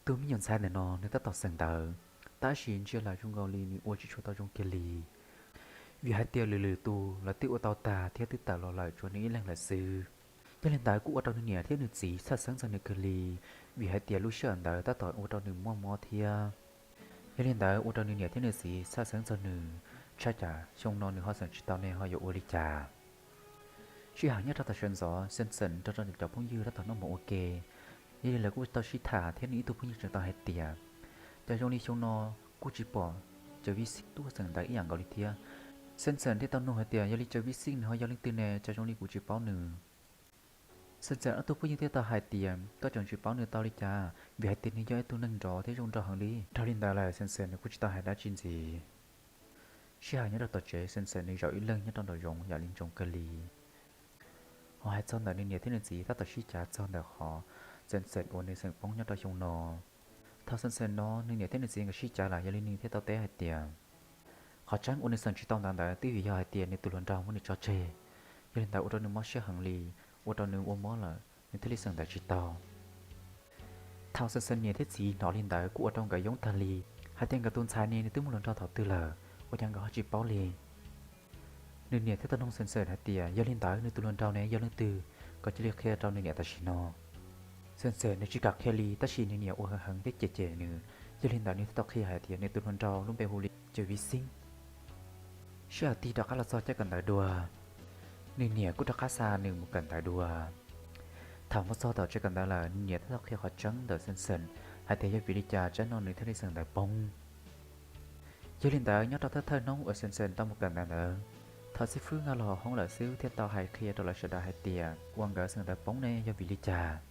Tus me nyuam ntxhais ntawm no nws tab tom xeem ntawv, tab sis ntsia los zoo nkaus li nws ua tsis tshua tau zoo kiag li, vim hais tias lwm lwm tus los twb ua tau tag thiab twb tawm los lawm, tshuav nws ib leeg lawm xwb. Yog li ntawd kuj ua rau nws niam thiab nws txiv txhawj xeeb txog nws kawg li, vim hais tias lub sij hawm ntawd tab tom ua rau nws muaj mob thiab. Yog li ntawd ua rau nws niam thiab nws txiv txhawj xeeb txog nws, tshaj cas xyoo no nws ho xeem tsis tau ne ho yuav ua li cas. Sij hawm nyob rau tav su ntxov, Xeem Xeem nrog rau cov phooj ywg tab tom noj mov ua ke. Yog li lawv kuj tau sib tham thiab nws ib tug phooj ywg tseem tau hais tias, cas zoo li xyoo no kuj tsis pom Cawv Vij Xib tuaj xeem ntawv ib yam nkaus li thiab. Xeem Xeem thiaj tau nug hais tias, yog li Cawv Vij Xib nws ho yog leej twg ne, cas zoo li kuv tsis paub nws. Xeem Xeem ob tug phooj ywg thiaj tau hais tias, koj tseem tsis paub nws tau li cas, vim hais tias nws yog ib tug neeg nrov thiab zoo nraug heev li. Dhau li ntawd lawm Xeem Xeem nws kuj tsis tau hais dab tsi ntxiv. Sij hawm nyob rau tom tsev, Xeem Xeem nws zaum ib leeg nyob rau nraum zoov yam li ntsoov kawg li. Ho hais txog ntawm nws niam thiab nws txiv tab tom sib cav txog ntawm qhov Xeem Xeem uas nws xeem poob nyob rau xyoo no. Thaum Xeem Xeem no nws niam thiab nws txiv nkawd sib cav lawm, yog li nws thiaj tau teb hais tias, qhov tseeb uas nws xeem tsis tau ntawv ntawd twb vim yog hais tias nws tus hluas nraug muab nws tso tseg, yog li ntawd ua rau nws mob siab heev li, ua rau nws ua mob lawm nws thiaj li xeem ntawv tsis tau. Thaum Xeem Xeem niam thiab txiv hnov li ntawd kuj ua rau nkawd yoob tag li, hais tias nkawd tus ntxhais ne nws twb muaj hluas nraug thaum twg lawm, ua cas nkawd ho tsis paub li. Nws niam thiaj tau nug Xeem Xeem hais tias, yog li ntawd nws tus hluas nraug ne yog leej twg, kom cia li qhia rau nws niam tam sim no. Xeem Xeem nws tsis kam qhia li, tab sis nws niam ua heev heev thiab cem cem nws, yog li ntawd nws thiaj tau qhia hais tias nws tus hluas nraug lub npe hu li Cawv Vij Xib. Sij hawm tig rov qab los txog caj kawm ntawv dua, nws niam kuj rov qab xa nws mus kawm ntawv dua. Thaum mus txog tom tsev kawm ntawv lawm, nws niam thiaj tau qhia qhov tseeb ntawm Xeem Xeem hais tias yog vim li cas tsam no nws thiaj li xeem ntawv poob. Yog li ntawd nyob rau thawj thawj hnub uas Xeem Xeem tau mus kawm ntawv ntawd, thaum xib fwb nkag los hauv hoob lawm xwb thiaj tau hais qhia rau lawv sawv daws hais tias uas nkawd xeem ntawv poob ne yog vim li cas.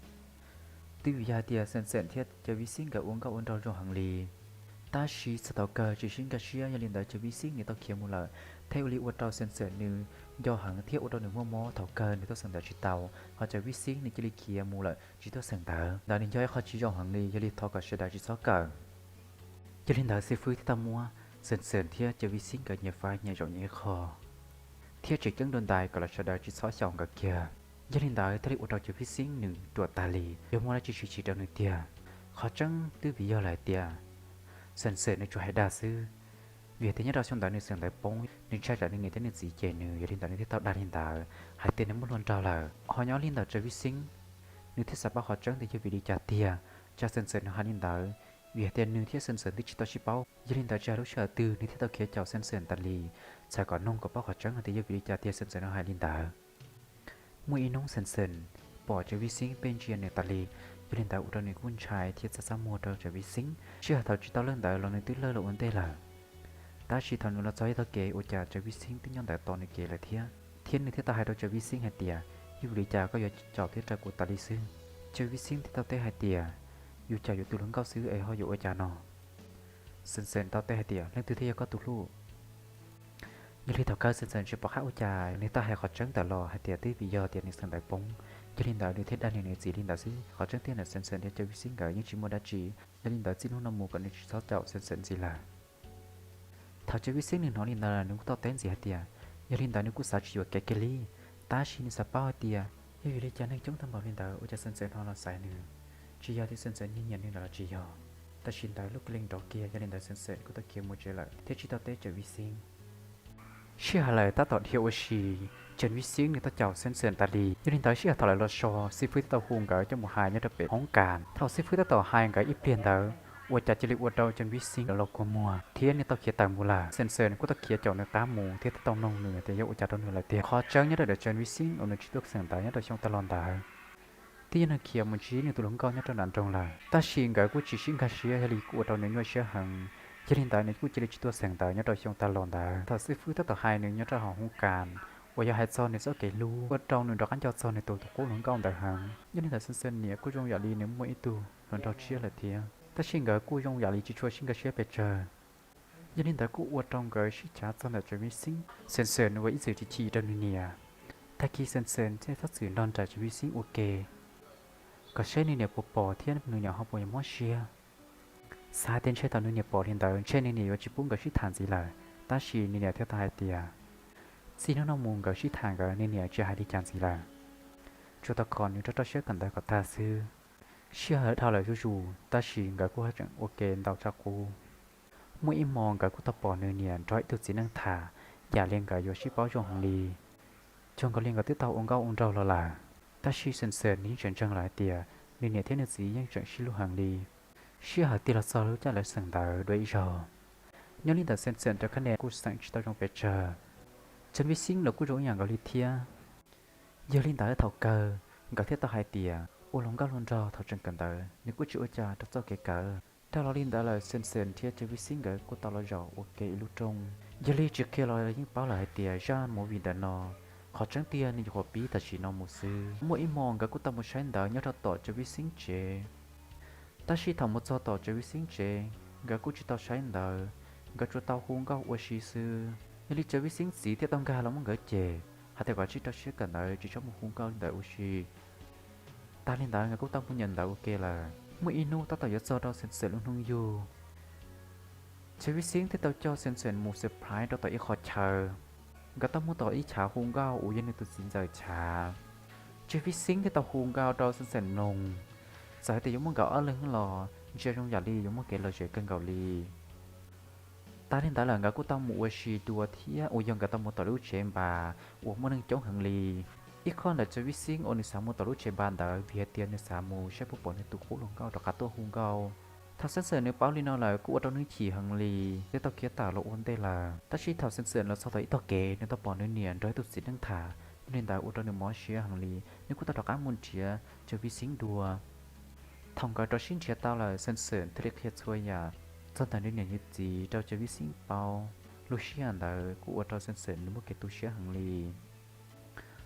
Twb vim yog hais tias Xeem Xeem thiab Cawv Vij Xib nkawd ua nkauj ua nraug zoo heev li, tab sis txog thaum kawg tsis sib nkag siab, yog li ntawd Cawv Vij Xib nws tau khiav mus lawm, thiaj ua li ua rau Xeem Xeem nws nco heev thiab ua rau nws muaj mob, thaum kawg nws tau xeem ntawv tsis tau, ho Cawv Vij Xib nws cia li khiav mus lawm tsis tuaj xeem ntawv. Ntawd nws yog ib qho tsis zoo heev li, yog li thov kom sawv daws tsis txhob kawm. Yog li ntawd xib fwb thiaj tau muab Xeem Xeem thiab Cawv Vij Xib nkawd nyias faib nyias zaum nyias ib qho, thiab tseem ceeb dua ntais kom lawv sawv daws tsis txhob xyaum nkawd kiag. Yog li ntawd thiaj li ua rau Cawv Vij Xib nws ruam tas li, yuav muaj dab tsi tshwm sim rau nws tiag. Qhov tseeb twb vim yog lawm hais tias Xeem Xeem nws tsuas hais dag xwb, vim tias nyob rau xyoo ntawd nws xeem ntawv poob, nws ntshai tsam nws niam thiab nws txiv cem nws, yog li ntawd nws thiaj tau dag li ntawd hais tias nws muaj hluas nraug lawm. Ho nyob li ntawm Cawv Vij Xib, nws thiaj xav paub qhov tseeb tias yog vim li cas tiag, cas Xeem Xeem nws hais li ntawd, vim hais tias nws thiab Xeem Xeem twb tsis tau sib paub, yog li ntawd tsis hais lub sij hawm twg nws thiaj tau khiav caum Xeem Xeem tas li, txhais kom nug kom paub qhov tseeb hais tias yog vim li cas tiag Xeem Xeem nws hais li ntawd. Muaj ib hnub Xeem Xeem pom Cawv Vij Xib pheej ntsia nws tas li, yog li ntawd ua rau nws kuj ntshai thiab txaj txaj muag rau Cawv Vij Xib. Sij hawm thaum tsis tau lawj ntawd los nws twb lawj los ua ntej lawm, tab sis thaum nws los txog ib tog kev ua cas Cawv Vij Xib twb nyob ntawd tos nws kev lawm thiab. Thiab nws thiaj tau hais rau Cawv Vij Xib hais tias, yog vim li cas koj yuav caum thiab raws kuv tas li xwb? Cawv Vij Xib thiaj tau teb hais tias, yus caum yus tus hluas nkauj xwb es ho yuav ua cas no? Xeem Xeem tau teb hais tias, leej twg thiaj yog koj tus hlub? Yog li thaum kawg Xeem Xeem tsis pom qab ua cas, nws tau hais qhov tseeb ntawm los hais tias twb vim yog tias nws xeem ntawv poob, yog li ntawd nws thiaj dag nws niam txiv li ntawd xwb. Qhov tseeb tiag ntawm Xeem Xeem thiab Cawv Vij Xib nkawd yeej tsis muaj dab tsi, yog li ntawd txij hnub no mus kom nws tsis txhob caum Xeem Xeem ntxiv lawm. Thaum Cawv Vij Xib nws hnov li ntawd nws kuj tau teb ntxiv hais tias, yog li ntawd nws kuj xav tsis yuam kev kiag li, tab sis nws xav paub hais tias yog vim li cas neeg coob tag npaum li ntawd ua cas Xeem Xeem ho los xaiv nws, tsis yog tias Xeem Xeem nyiag nyiam nws ntawd los tsis yog. Tam sim ntawd lub kis leej nrov kiag, yog li ntawd Xeem Xeem kuj tau khiav mus tsev lawm thiab tsis tau teb Cawv Vij Xib. Sij hawm lawm tab tom dhia ua si, Cawv Vij Xib nws tau caum Xeem Xeem tas li. Yog li ntawd sij hawm thaum lawv los so, xib fwb thiaj tau hu nkawd coj mus hais nyob rau pem hoob kas. Thaum xib fwb tab tom hais nkawd ib pliag ntawd, ua cas cia li ua rau Cawv Vij Xib los kua muag thiab nws tau khiav tawm mus lawm. Xeem Xeem kuj tau khiav caum nws qab mus thiab tau nug nws tias yog ua cas rau nws lawm tiag. Qhov tseeb nyob rau ntawm Cawv Vij Xib uas nws tsis tuaj xeem ntawv nyob rau xyoo tag los ntawd, twb yog nws khiav mus ntsib nws tus hluas nkauj nyob rau nram nroog lawm, tab sis nkawd kuj tsis sib nkag siab, yog li kuj ua rau nws nyuaj siab heev. Yog li ntawd nws kuj cia li tsis tuaj xeem ntawv nyob rau xyoo tag los ntawd. Thaum xib fwb tab tom hais nws nyob rau hauv hoob kas uas yog hais txog nws txoj kev hlub, ua rau nws rov qab nco txog nws tus qub hluas nkauj ntawd heev. Yog li ntawd Xeem Xeem niam kuj zoo yam li nws muaj ib tug hluas nraug tshiab lawm thiab, tab sis nkawd kuj zoo yam li tsis tshua sib nkag siab pes tsawg. Yog li ntawd kuj ua rau nkawd sib cav txog ntawm Cawv Vij Xib. Xeem Xeem nws ua ib txwm chim chim rau nws niam, tag kis Xeem Xeem thiaj txhob txwm nrog nraim Cawv Vij Xib ua ke, kom seb nws niam puas pom thiab nws niam ho puas yuav mob siab. Xav tias ntshe thaum nws niam pom li ntawd ntshe nws niam yuav tsis pub nkawd sib tham ntxiv lawm, tab sis nws niam thiaj tau hais tias txij hnub no mus nkawd sib tham nkawd nws niam tsis hais li cas ntxiv lawm, tsuas tau kom nws rau rau siab kawm ntawv kom tag xwb. Sij hawm dhau lawm zuj zus, tab sis nkawd kuj tseem ua ke ntau tshaj qub. Muaj ib hmo nkawd kuj tau pom nws niam nrog ib tug txiv neej tham, yam li nkawd yuav sib paub zoo heev li. Cuag nkaus li nkawd twb tau ua nkauj ua nraug los lawm, tab sis Xeem Xeem nws yeej tseem ntseeg lawm hais tias nws niam thiab nws txiv yeej tseem sib hlub heev li. Sij hawm tig los txog lub caij lawv xeem ntawv dua ib zaug, nyob li ntawm Xeem Xeem cov kab nia kuj xeem tsis tau zoo pes tsawg. Cov vij xeeb los kuj zoo ib yam nkaus li thiab. Yog li ntawd thaum kawg nkawd thiaj tau hais tias ua luag nkauj luag nraug thaum tseem kawm ntawv, nws kuj tsis ua cas rau txoj kev kawm. Dhau los li ntawd lawm, Xeem Xeem thiab Cov Vij Xeeb nkawd kuj tau los zaum ua ke ib lub rooj. Yog li tsis qhia los yeej paub lawm hais tias zaj movie ntawm no qhov tseeb tiag nws nyuam qhuav pib tam sim no mus xwb. Muaj ib hmo nkawd kuj tau mus saib ntawv nyob rau tom Cov Vij Xeeb tsev. Tab sis thaum mus txog tom Cov Vij Xeeb tsev, nkawd kuj tsis tau saib ntawv, nkawd tsuas tau hu nkauj ua si xwb. Yog li Cov Vij Xeeb txiv thiaj tau nkag los muab nkawd cem, hais tias kom tsij rau siab kawm ntawv, tsis txhob mus hu nkauj li ntawd ua si. Tas li ntawd nkawd kuj tau mus nyeem ntawv ua ke lawm. Muaj ib hnub tab tom yuav txog rau Xeem Xeem lub hnub yug, Cov Vij Xeeb thiaj tau coj Xeem Xeem mus surprise rau tom ib qho chaw. Nkawd tau mus tom ib chav hu nkauj uas yog nws tus txiv ntxawm chav. Cov Vij Xeeb thiaj tau hu nkauj rau Xeem Xeem mloog, txawm hais tias yuav muaj nkawd ob leeg los ntsia zoo yam li yuav muaj kev lom zem kawg nkaus li. Tas li ntawd lawm nkawd kuj tau mus ua si dua thiab uas yog nkawd tau mus tom lub tsev npas uas muaj neeg coob heev li. Ib qho ntawm Cov Vij Xeeb uas nws xav mus tom lub tsev npas ntawd vim hais tias nws xav mus saib puas pom nws tus qub hluas nkauj rov qab tuaj hu nkauj. Thaum Xeem Xeem nws paub li no lawm kuj ua rau nws chim heev li, thiaj tau khiav tawm los ua ntej lawm. Tab sis thaum Xeem Xeem los txog tom ib tog kev nws tau pom nws niam nrog ib tug txiv neej tham, yog li ntawd ua rau nws mob siab heev li, nws kuj tau rov qab mus nrhiav Cov Vij Xeeb dua. Thaum nkawd rov sib nrhiav tau lawm, Xeem Xeem thiaj li qhia txhua yam txog ntawm nws niam nws txiv rau Cov Vij Xeeb paub. Lub sij hawm ntawd kuj ua rau Xeem Xeem nws muaj kev tu siab heev li.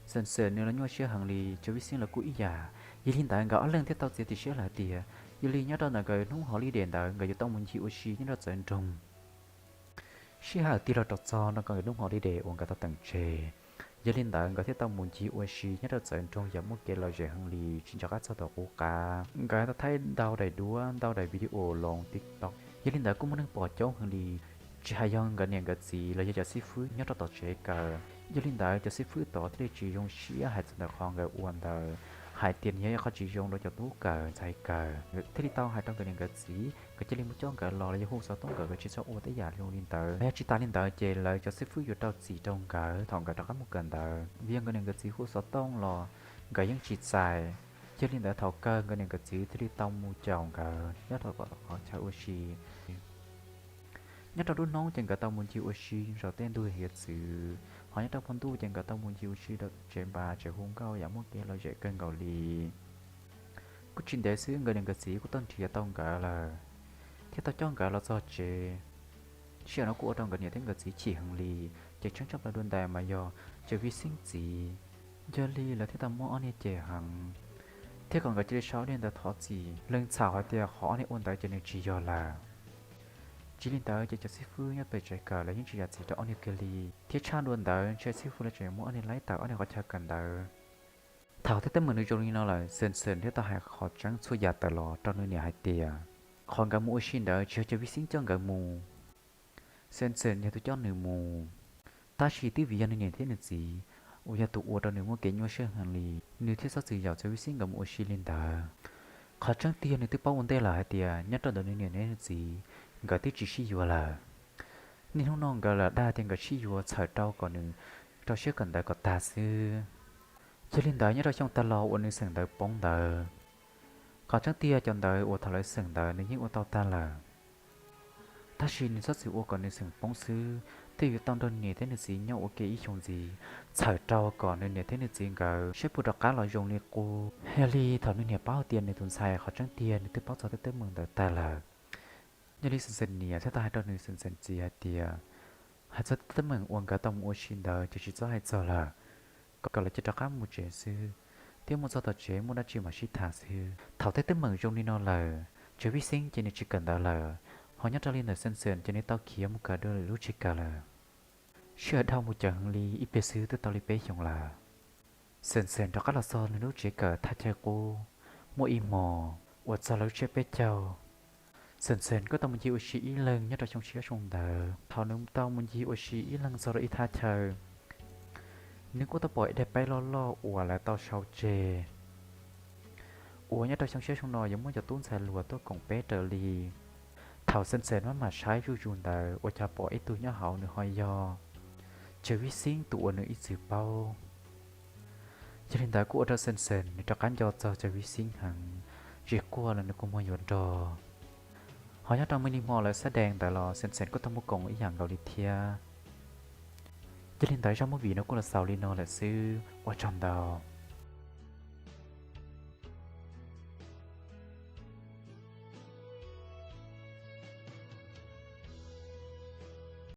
Xeem Xeem nws los nyuaj siab heev li, Cov Vij Xeeb los kuj ib yam. Yog li ntawd nkawd ob leeg thiaj tau txiav txim siab lawm tias yog li nyob rau ntawm nkawd hnub holiday ntawd nkawd yuav tau mus ncig ua si nyob rau txawv nroog. Sij hawm tig los rau txog rau nkawd hnub holiday uas nkawd tau teem tseg, yog li ntawd nkawd thiaj tau mus ncig ua si nyob rau txawv nroog yam muaj kev lom zem heev li tsis nco qab txog tom qub qab. Nkawd tau thaij ntau daim duab ntau daim video los TikTok, yog li ntawd kuj muaj neeg pom coob heev li. Tsis hais yog nkawd niam nkawd txiv los yog cov xib fwb nyob rau tom tsev kawm, yog li ntawd cov xib fwb tod thiaj li tsis zoo siab hais txog ntawm qhov nkawd ua ntawd, hais tias nws yog ib qho tsis zoo rau cov tub kawm ntxhais kawm. Thiaj li tau hais rau nkawd niam nkawd txiv kom cia li mus coj nkawd los los yog hu xov tooj nkawd, nkawd tsis txhob ua tej yam zoo li ntawd. Yog tsis tas li ntawd ces lawv cov xib fwb yuav rau txim rau nkawd thaum nkawd rov qab mus kawm ntawd, vim yog nkawd niam nkawd txiv hu xov tooj los nkawd yeej tsis txais. Yog li ntawd thaum kawg nkawd niam nkawd txiv thiaj li tau mus caum nkawd nyob rau tom qhov chaw ua si. Nyob rau nruab hnub ces nkawd tau mus ncig ua si rau tej ntug hiav txwv, ho nyob rau hmo ntuj ces nkawd tau mus ncig ua si rau tsev npas tsev hu nkauj yam muaj kev lom zem kawg nkaus li. Kuj tsis ntev xwb nkawd niam nkawd txiv kuj tau nrhiav tau nkawd lawm, thiab tau coj nkawd los txog tsev. Sij hawm no kuj ua rau nkawd niam thiab nkawd txiv chim heev li, ces tsheb tshaj plaws dua ntais mas yog Cov Vij Xeeb txiv. Yog li lawv thiaj tau muab ob niag cem heev, thiab kom nkawd cia li sau ob niag ntawv thov txim, lees txhaum hais tias qhov ob niag ua ntawd ces nws tsis yog lawm. Tsis li ntawd ces cov xib fwb nyob pem tsev kawm lawv yeej tsis zam txim rau ob niag kiag li, thiab tshaj dua ntawd ntshe xib fwb lawv tseem yuav muab ob niag laib tawm ob niag qhov chaw kawm ntawd. Thaum tej teeb meem nws zoo li no lawm, Xeem Xeem thiaj tau hais qhov tseeb txhua yam tawm los rau nws niam hais tias qhov nkawd mus ua si ntawd tsis yog Cov Vij Xeeb coj nkawd mus, Xeem Xeem yog tus coj nws mus. Tab sis twb vim yog nws niam thiab nws txiv uas yog tus ua rau nws muaj kev nyuaj siab heev li, nws thiaj txhob txwm yaum Cov Vij Xeeb nkawd mus ua si li ntawd. Qhov tseeb tiag nws twb paub ua ntej lawm hais tias nyob rau ntawm nws niam thiab nws txiv nkawd twb tsis sib yuav lawm. Niaj hnub no nkawd lam dag tias nkawd sib yuav txhawm rau kom nws rau siab kawm ntawv kom tag xwb. Yog li ntawd nyob rau xyoo tag los uas nws xeem ntawv poob ntawd, qhov tseeb tiag cov ntawv uas thaum lawv xeem ntawd nws yeej ua tau tag lawm. Tab sis nws txhob txwm ua kom nws xeem poob xwb, thiaj yuav tau nrog niam thiab nws txiv nyob ua ke ib xyoo ntxiv, txhawm rau kom nws niam thiab nws txiv nkawd saib puas rov qab los zoo li qub. Yog li thaum nws niam paub tias nws tus ntxhais qhov tseeb tiag nws twb paub txog tej teeb meem ntawd tag lawm, yog li Xeem Xeem niam thiaj tau hais rau nws Xeem Xeem txiv hais tias hais txog tej teeb meem uas nkawd tau mus ua si ntawd ces tsis txhob hais txog lawm, kom lawv cia rov qab mus tsev xwb, thiab mus txog tom tsev muaj dab tsi mam sib tham xwb. Thaum tej teeb meem zoo li no lawm, Cov Vij Xeeb ces nws tsis kawm ntawv lawm, ho nyob rau li ntawm Xeem Xeem ces nws tau khiav mus kawm dua lwm lub tsev kawm lawm. Sij hawm dhau mus cawv heev li ib pliag xwb twb tau li peb xyoos lawm. Xeem Xeem rov qab los txog nws lub tsev kawm thaj chaw qub. Muaj ib hmo uas txog lawv lub tsiab peb caug, Xeem Xeem kuj tau mus ncig ua si ib leeg nyob rau xyoo tshiab xyoo ntawd. Thaum nws tau mus ncig ua si ib leeg txog rau ib thaj chaw, nws kuj tau pom ib daim paib loj loj uas lawv tau sau tseg. uas nyob rau xyoo siab xyoo no yuav muab cov tub ntxhais hluas tuaj koom peb raws li. Thaum Xees Xees maj mam saib zuj zus ntawd ua cas pom ib tug nyob hauv nws ho yog Tsawg Vib Xeeb tus uas nws ib txwm paub. Yog li ntawd kuj ua rau Xees Xees nws rov qab nco txog Tsawg Vib Xeeb heev, tsis quaj los nws kuj muag yuav nrog. Ho nyob rau me li hmo lawv xab dees ntawd los Xees Xees kuj tau mus koom ib yam nkaus li thiab. Yog li ntawd zaj movie no kuj los xaus li no lawm xwb, ua tsaug ntau.